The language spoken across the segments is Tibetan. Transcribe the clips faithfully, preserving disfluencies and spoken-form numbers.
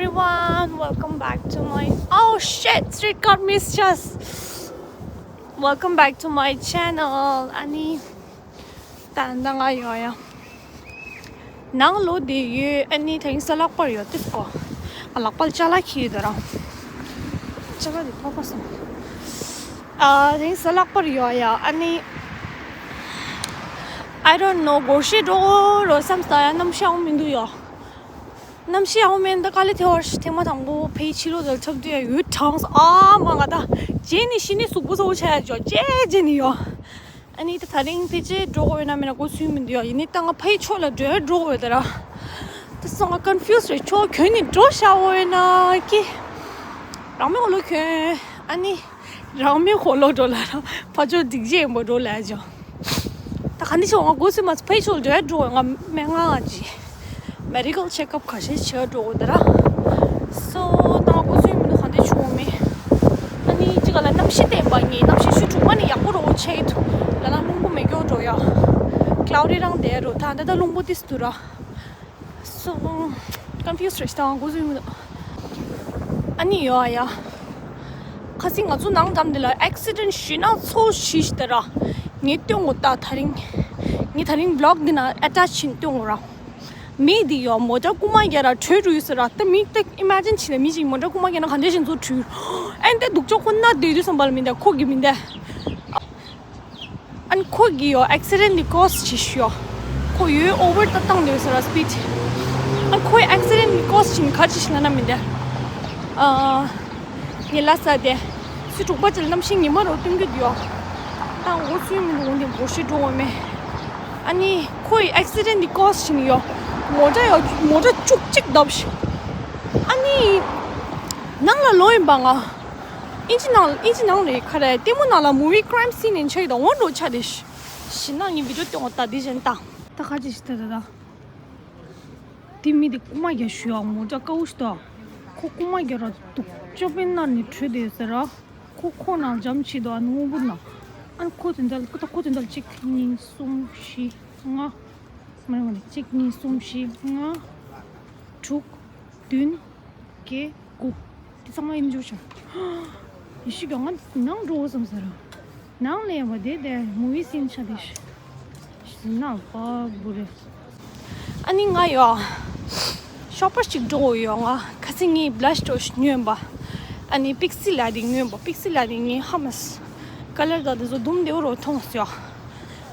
Everyone, welcome back to my, oh shit, street car miss just. Welcome back to my channel. ཨ་ནི་ད་ལྟ་ང་ཡོང་ཡ། ནང་ལོགས་དེ་ཡོད། ཨ་ནི་དེང་སང་ལྷག་པར་ཡོད་དེ་སྐོ། ཨ་ལག་པ་ལ་ཅ་ལག་འཁྱེར་ཡོད་དེ་རང་། ཅ་ལག་དེ་ཕོག་པ་སོང་། ཨ་དེང་སང་ལྷག་པར་ཡོད་ཡ། ཨ་ནི་I don't know། སྒོར་གཞས་འགྲོ་རོགས་བསམ་ས་ཡ། གནམ་གཤིས་ཡག་པོ་མི་འདུག་ཡ། གནམ་གཤིས་ཡག་པོ་མེད་ན་ད་དཀའ་ལས་ཐེབས་པ་རེད། ཐེངས་མ་དང་པོ་ཕ་གིའི་ཕྱི་ལོགས་དང་འཁྲབ་དུས་ཡ་ཡུལ་གྲང་སོང་། ཨ་མ་ང་ད་རྗེས་ནས་གཞི་ནས་གཟུགས་པོ་ཚ་པོ་ཆགས་ཡ་ཅོ་ཅེ་རྗེས་ནས་ཡོད། ཨ་ནི་ད་དེ་རིང་ཕལ་ཆེར་འགྲོ་དགོས་ཡོད་ན་མེད་ན་གོ་སྲོལ་མི་འདུག་ཡ། ཡིན་ནའི་ད་ང་ཕ་གིའི་ཕྱོགས་ལ་འགྲོ་ཡ་འགྲོ་དགོས་ཡོད་ད་ར། ད་སང་ང་confuse་རེད། ཁྱོད་གྱོན་ནས་འགྲོ་བཞག་འོ་ཡོད་ན་ཀི། རང་མོས་འོག་ལ་གྱོན། ཨ་ནི་རང་མོས་འོག་ལ་འགྲོ་ལ་ར་ཕ་ཕྱོགས་སྒྲིག་ཆས་ཡིན་པ་འགྲོ་ལ་ཅོ། ད་ག་འདི་ཆོ་ང་གོ་སྲོལ་མ་ཚོ་ཕ་གིའི་ཕྱོགས་ལ་འགྲོ་ཡ་འགྲོ་དགོས། ང་སྨན་ཁང་ང་ཅི་medical checkup་ཁ་ཤས་བྱེད་འགྲོ་དགོས་ད་ར། སོ་ད་ང་གོ་སྲོལ་མི་འདུག་ག་འདི་ཆོ་མེད། ཨ་ནི་ཅི་ག་ལ་གནམ་གཤིས་བསྟན་པ་ངས་གནམ་གཤིས་ཆུ་དྲུག་པ་ནས་ཡག་པོ་རོ་ཆེ་ཐུ་ལ་ལ་རླུང་བུ་མེ་སྒྱོགས་འགྲོ་ཡ། cloudy་རང་བསྡད་རོ། ད་ད་ད་རླུང་བུ་ཏིས་དུ་ར། སོ་confuse་རེད་ཤི་ད་ང་གོ་སྲོལ་མི་འདུག་ཨ་ནི་ཡོ་ཨ་ཡ། ཁ་སང་ང་ཚོ་ནང་འགྲམ་དེ་ལ་accident་ཞེ་ན་ཚོ་ཞི་ཤི་ད་ར། ངས་སྟོན་གོ་ད་དེ་རིང་། ངས་དེ་རིང་vlog་འདི་ན་attach་བྱིན་སྟོན་གོ་ར། མི་འདི་ཡོ་མོ་ཊ་རྐུ་མ་རྒྱག་ར་བྲོས་འགྲོ་ཡོད་ཟེར་ར། ད་མི་ད་imagine་བྱེད་ན་མི་ཞིག་མོ་ཊ་རྐུ་མ་རྒྱག་ན་ག་འདྲ་ཞིག་ཚོ་བྲོས། ཨན་ད་སྡུག་ཅོག་ཁོ་ན་སྡོད་དུས་བསམ་པ་ལ་མི་འདའ་ཁོ་གི་མི་འདའ། ཨན་ཁོ་གི་ཡོ་accidentally cause་བྱེད་ཤི་ཡོ། ཁོ་ཡོ་over་ད་བཏང་འདོད་ཟེར་ར་speed། ཨན་ཁོའི་accidentally cause་བྱེད་ནི་ག་ཅི་ཞིག་ལ་ན་མི་འདའ། ཨ་ངས་ལ་ས་དེ་སུ་དྲུག་པ་ཅིག་ལ་གནམ་གཤིས་ཉི་མ་རོ་སྟོན་གྱི་འདུག་ཡོ། ད་འོ་ཚུལ་མི་འདུག་འོ་འདི་འགོ་ཤི་འགྲོ་འོ་མེ། ཨ་ནི་ཁོའི་accidentally cause་བྱེད་ནི་ཡོ། མོ་ཊ་ཡོ་མོ་ཊ་བཅུ་གཅིག་བརྡབས་ཤི། ཨ་ནི་ནང་ལ་ལོག་ཡིན་པ་ང་། ཨིན་ཇི་ནང་ཨིན་ཇི་ནང་རེད་ཁ་རེད་ལྟད་མོ་ནང་ལ་movie crime scene་ཡིན་ཆ་ཡི་དང་འོ་འགྲོ་ཆ་རེད་ཤི། ཤི་ན་ངས་video་སྟོན་འོ་ད་འདི་བཞིན་ད། ད་ཁ་ཅིག་ཤི་ད་ད་ད། དེ་མི་དེ་རྐུ་མ་རྒྱག་ཞུ་ཡག་མོ་ཊ་དཀའ་བོ་ཞིག་འདུག་ཁོ་རྐུ་མ་རྒྱག་ར་འདུག་ཅོ་པེ་ན་ནི་བྲོས་དེ་ཟེར་ར། ཁོ་ཁོ་ནང་འཇམ་ཆེ་འདུག་ཨ་ནི་སྔོན་པོ་ན། ཨ་ནི་ཁོ་དེ་འདྲ་ཁོ་ད་ཁོ་དེ་འདྲ་གཅིག་གཉིས་གསུམ་བཞི་ལྔ། མ་རེད་མ་རེད་གཅིག་གཉིས་གསུམ་བཞི་ལྔ། དྲུག་བདུན། བརྒྱད། དགུ། འདི་ཚང་མ་ཡིན་འཇུག་བྱ། ཡེ་ཤུ་གྱོང་ང་ནང་འགྲོ་བསམ་ཟེར། ནང་ལས་བ་དེ་དེ་movie scene་ཆ་དེ་ཤི་ན་པ་བུ་རེ། ཨ་ནི་ང་ཡོ། Shoppers་ཅིག་འགྲོ་ཡོ་ང་ཁ་སང་ངའི་blush་འགྲོ་ཉོས་པ། ཨ་ནི་Pixi་ལ་དེ་ཉོས་པ་Pixi་ལ་དེ་ངའི་ཧམས་color་དང་དེ་ཚོ་དུམ་བདེ་བོ་རོ་མཐོང་སོ།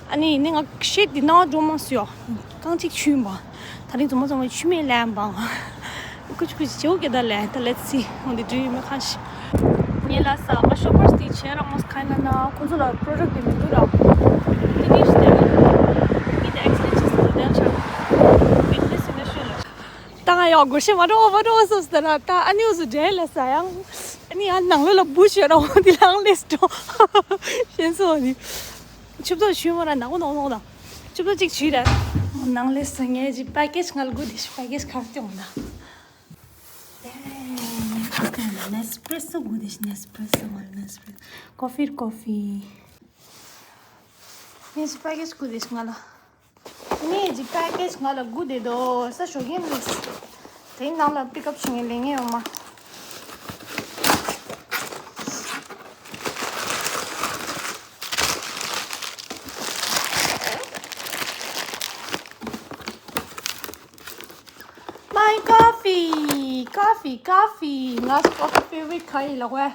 ཨ་ནི་ནི་ང་ཤེད་དེ་ནང་འགྲོ་མ་སོ། རྐང་གཅིག་ཆུས་པ། ད་རིང་རྫུན་མ་རྫུན་མ་ཆུ་མེད་ལན་པ། ཀུ་ཅུ་ཀུ་ཅུ་བྱེའུ་སྐད་བརྡ་ལས་ད་let's see འོ་འདི་འགྲིག་ཡོད་མེད་གང་ཤེས། ངས་ལ་ས་ང་Shoppers་དེ་བྱས་རང་མོ་ཁ་ན་ན་ཁོ་ཚོ་ལ་product་དེ་མི་འདུག་ར། དེ་ནི་ཞིག་དེ་ནི་དེ་accident་ཆེ་ས་དེ་ཆགས། business in the show་ལ། ད་ང་ཡག་དགོས་ཤེས་མ་འགྲོ་མ་འགྲོ་སོ་སོ་ད་ར་ད་ཨ་ནི་འུ་ཚོ་འདྲེ་ལ་ས་ཡང་ཨ་ནི་ཡང་ནང་ལོ་ལ་བུ་ཤོད་ར་འོ་འདི་ལང་ལས་འགྲོ་ཤེས་སོ་འོ་འདི། ཆུབ་ཏོ་ཞུས་མ་ར་ནག་པོ་ནོག་ནོག་དང་། ཆུབ་ཏོ་གཅིག་ཞུས་ར། ནང་ལས་སུ་ངས་ཀྱི་པེ་ཀེ་ཇི་ང་ལ་དགོས་དེ་ཤི་པེ་ཀེ་ཇི་ཁ་སྟོང་ད། ནེས་པི་རེ་སོ་དགོས་དེ་ཤི་ནེས་པི་རེ་སོ་ང་ལ་ནེས་པི་རེ་སོ། ཀོ་ཕི་ཀོ་ཕི། ངས་ཀྱི་པེ་ཀེ་ཇི་དགོས་དེ་ཤི་ང་ལ། ངས་ཀྱི་པེ་ཀེ་ཇི་ང་ལ་དགོས་དེ་དོ་ས་ཞོགས་ཀྱི་མི་རེད། དེའི་ནང་ལ་པིག་ཨབ་བྱེད་མཁན་ལས་ངན་ཡོད་མ། My coffee, coffee, coffee. ངའི་coffee favorite་ག་ཡིན་ལབ་ན།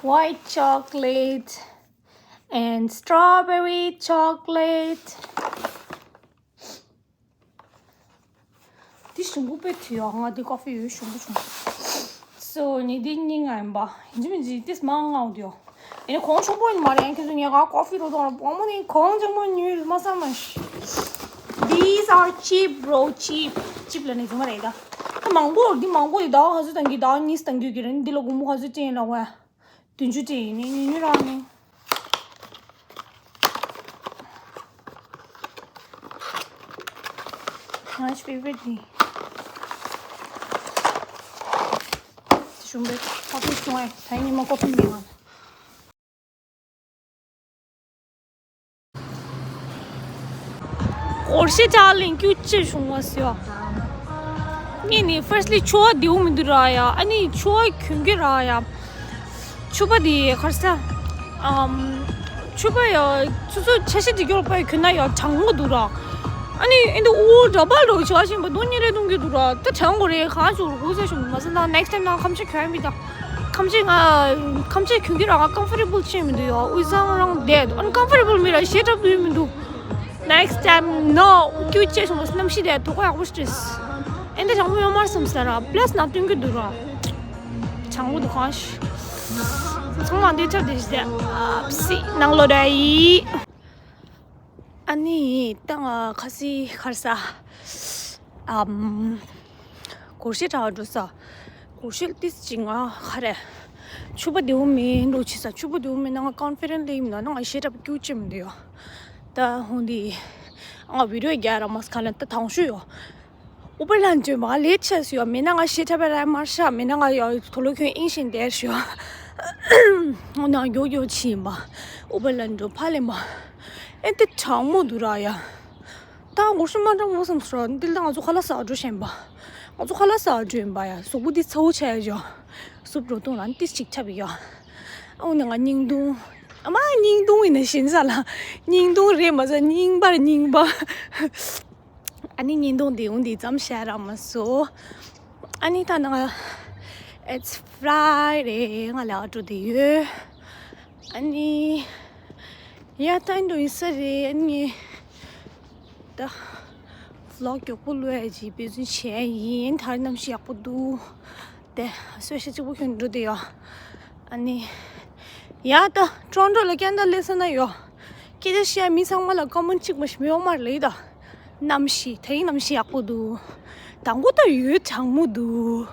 White chocolate and strawberry chocolate. འདི་ཞིམ་པོ་དཔེ་དུས་ཡོད། ང་འདི་ཀོ་ཕི་ཡོད་ཞིམ་པོ་བྱུང་། སོ་ནི་འདི་གཉིས་ང་ཡིན་པ། ཡིན་གཅིག་མིན་གཅིག་ཏིས་མང་ང་འོ་དུ་ཡོད། ཡིན་གོང་ཆུང་པོ་ཡིན་མ་རེད། ཁྱེད་ཚོ་ངས་ང་ཀོ་ཕི་རོ་དང་བོ་མོ་ནི་གོང་ཆེན་པོ་ཉོས་མ་བསམ་མ་ཤི། These are cheap, bro, cheap. Cheap་ལ་ནི་ཚང་མ་རེད་ད། ད་མང་པོ་འདི་མང་པོ་འདི་ཟླ་བ་ག་ཚོད་བཏང་གི་ཟླ་བ་གཉིས་བཏང་གི་རེད། འདི་ལ་སྒོར་མོ་ག་ཚོད་སྤྲད་ཡིན་ལབ་ན། བདུན་ཅུ་སྤྲད་ཡིན་ནི་ཉུང་ཉུང་རང་ནི། ངའི་favorite་ནི། ཞུམ་པའི་ཀོ་ཕི་བྱུང་ཨེ། ད་ཉི་མ་ཀོ་ཕི་མི་ང་། སྒོར་གཞས་ཅག་ལེན་རྒྱུ་ཅི་བྱུང་བ་ཟེར་ཡོད། ངས་ནི་firstly་ཕྱུ་པ་བདེ་པོ་མི་འདུག་ར་ཡ། ཨ་ནི་ཕྱུ་པ་གྱོན་གྱི་ར་ཡ། ཕྱུ་པ་དེ་ག་རེ་ཟེར། ཨམ། ཕྱུ་པ་ཡ། སོ་སོ་ཆ་ཤས་དེ་སྐྱོར་པ་གྱོན་ན་ཡ་གྲང་མོ་འདུག་ར། ཨ་ནི་ཨེ་འདི་ཨོ་འདྲ་པར་འདྲ་བོ་བྱ་བཞིན་པ་དོན་གཉེར་རེ་གཏོང་གི་འདུག་ར། ད་གྲང་གོ་རེད། གང་བྱུང་རུ་ཟེར་ཞུ་མ་ཟེར་ན་next time་ནང་ཁམས་ཆེ་གྱོན་མི་ད། ཁམས་ཆེ་ང་ཁམས་ཆེ་གྱོན་གྱི་ར་ང་comfortable་བྱེད་མི་འདུག་ཡ། དབུས་གཙང་རང་བསྡད་uncomfortable་མི་ར་ཞེ་དྲག་འདུག་མི་འདུག Next time no ཀྱུ་ཅེ་སོང་བ་གནམ་གཤིས་དེ་དོ་ཁ་ཡག་པོ་ཞིག་ཨེ་འདི་གྲང་མོ་ཡོད་མ་རེད་བསམ་ས་ར་plus་ནང་སྟོན་གྱི་འདུག་ར། གྲང་མོ་འདུག་གང་ཞིག་ཚང་མ་འདི་ཁྱབ་བསྡད་ཞིག་དེ་ཨ་སི་ནང་ལོ་ར་ཡི། ཨ་ནི་ད་ང་ཁ་སི་ཁར་ས་ཨམ་སྒོར་གཞས་གྲགས་འགྲོ་ས། སྒོར་གཞས་ཏིས་ཅིག་ང་ཁ་རེ་ཕྱུ་པ་བདེ་པོ་མིན་འགྲོ་ཆི་ས། ཕྱུ་པ་བདེ་པོ་མིན་ན་ང་confident་ལེ་ཡིན་ན་ང་གཞས་གྲགས་པ་ཀྱུ་ཅེ་མི་འདུག་ཡ། ད་ཧོང་དི་ང་video་རྒྱག་ར་མ་ས་ཁ་ལ་ད་དང་ཤོས་ཡོ། ཨུ་པ་ལན་ཇོ་མ་ལེ་ཆེ་སུ་ཡོ། མེད་ན་ང་ཤེས་ཐབས་ར་མར་ཤ་མེད་ན་ང་ཡོ་དོ་ལོ་ཁྱོད་ཨིན་ཤིན་དེར་ཤོ། ཨོ་ན་མགྱོགས་མགྱོགས་ཕྱིན་པ། ཨུ་པ་ལན་ཇོ་ཕ་ལེ་མ། ཨེ་དེ་གྲང་མོ་འདུག་ར་ཡ། ད་སྒོར་གཞས་མ་གྲང་མོ་བསམ་སོ་འདི་ལ་ང་ཚོ་ཁ་ལག་ཟ་འགྲོ་ཤེན་པ། ང་ཚོ་ཁ་ལག་ཟ་འགྲོ་ཡིན་པ་ཡ། གཟུགས་པོ་འདི་ཚ་བོ་ཆ་ཡ་ཇོ། སུབ་འགྲོ་དུང་ལ་ཏིས་ཅིག་ཆབ་ཡོ། ཨོ་ནི་ང་སྙིང་དུང་། ཨ་མ་སྙིང་དུང་ཡིན་ན་ཤིན་ས་ལ། སྙིང་དུང་རེད་མ་ཟ་སྙིང་པར་སྙིང་པ། ཨ་ནི་ཉིན་དུང་འདི་འུན་འདི་ཙམ་བཤད་རག་མ་སོང་། ཨ་ནི་ད་ནང་it's Friday ང་ལ་འགྲོ་དེ་ཡོད། ཨ་ནི་ཡ་ད་འགྲོ་ཡིན་ས་རེད། ཨ་ནི་ད་vlog་མགྱོགས་པོ་ལོས་ཡ་ཅིག་འབད་བརྩོན་བྱས་ཡིན། ད་གནམ་གཤིས་ཡག་པོ་འདུག་དེ་གསོལ་ཤ་གཅིག་པུ་ཁྱོད་འགྲོ་དེ་ཡོད། ཨ་ནི་ཡ་ད་Toronto་ལ་Canada་སླེབས་ས་ན་ཡོད། སྐད་ཆ་བཤད་མི་ཚང་མ་ལ་ཀ་མོན་གཅིག་མ་ཞིག་མི་ཡོང་མ་རེད་ད། གནམ་གཤིས་དེ་རིང་གནམ་གཤིས་ཡག་པོ་འདུག་དང་པོ་ད་ཡོད་གྲང་མོ་འདུག་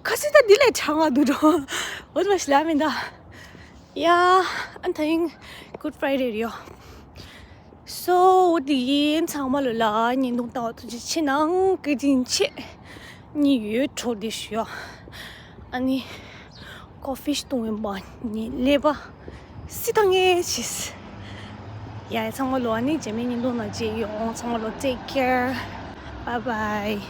ཁ་སི་ད་འདི་ལས་གྲང་ང་འདུག་འགྲོ། འོ་ད་མ་ཞིག་ལ་མི་འདའ། ཡ་ཨ་ད་རིང་Good Friday་རེད་ཡོད། སོ་འོ་དེ་ཡིན་ཚང་མ་ལོ་ལ་ཉིན་དུང་ལྟ་བ་ཐུགས་རྗེ་ཆེ་གནང་། བཀའ་དྲིན་ཆེ། གཉིད་ཡོད་འཕྲོ་བདེ་ཞུ་ཡ། ཨ་ནི་coffee་བཏུང་ཡིན་པ་ཉིད་ཀླད་པ་སི་ཐང་ངེ་ཆིས། ཡ་ཚང་མ་ལོ་ཨ་ནི་རྗེས་མའི་ཉིན་དུང་ན་མཇལ་ཡོང་། ཚང་མ་ལོ་take care bye bye།